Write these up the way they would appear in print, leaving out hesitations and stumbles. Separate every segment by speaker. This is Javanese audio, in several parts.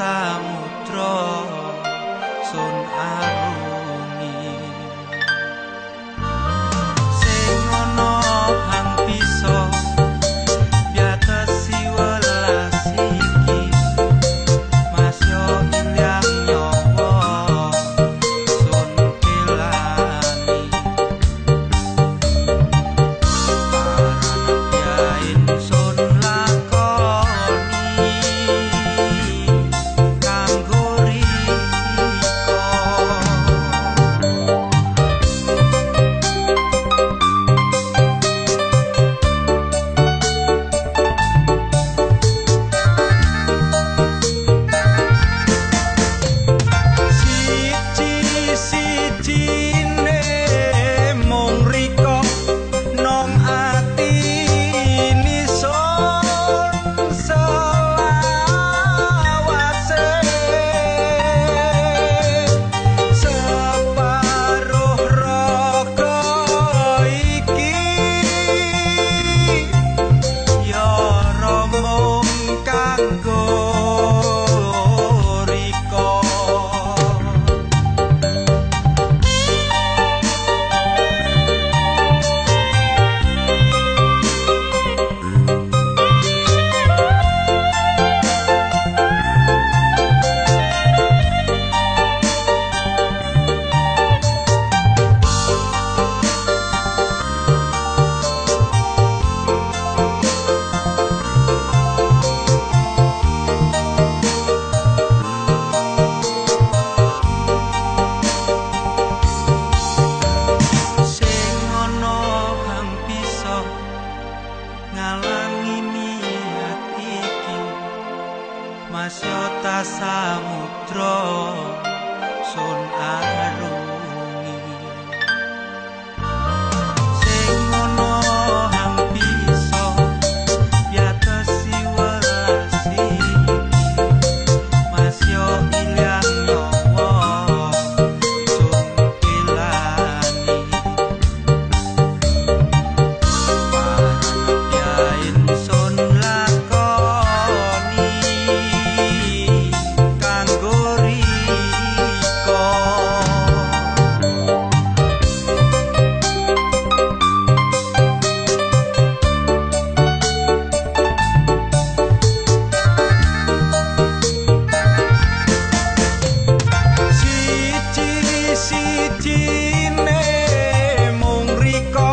Speaker 1: Samudra sun arungi. Sing ana hang bisa biatesi welas iki, masyo ilang nyawa sun kelani. Paranatya ingsun lakoni kanggo rika. Siji-sijine mung rika nong ati nisun selawase. Separuh raga iki ya mung kanggo rika. Sing ana kang bisa ngalangi niat iki, masyota samudra sun arungi. Sing ana kang bisa biatesi welas iki, masyo ilang nyawa sun kelani. Paranatya ingsun lakoni kanggo rika. Siji-sijine mung rika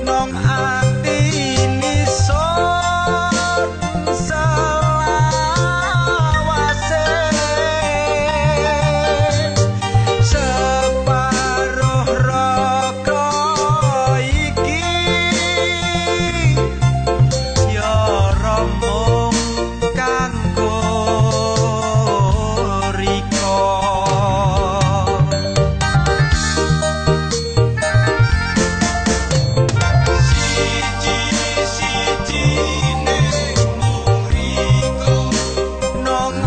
Speaker 1: nong ati nisun selawase. Separuh raga iki ya mung kanggo rika. Siji-sijine mung rika nong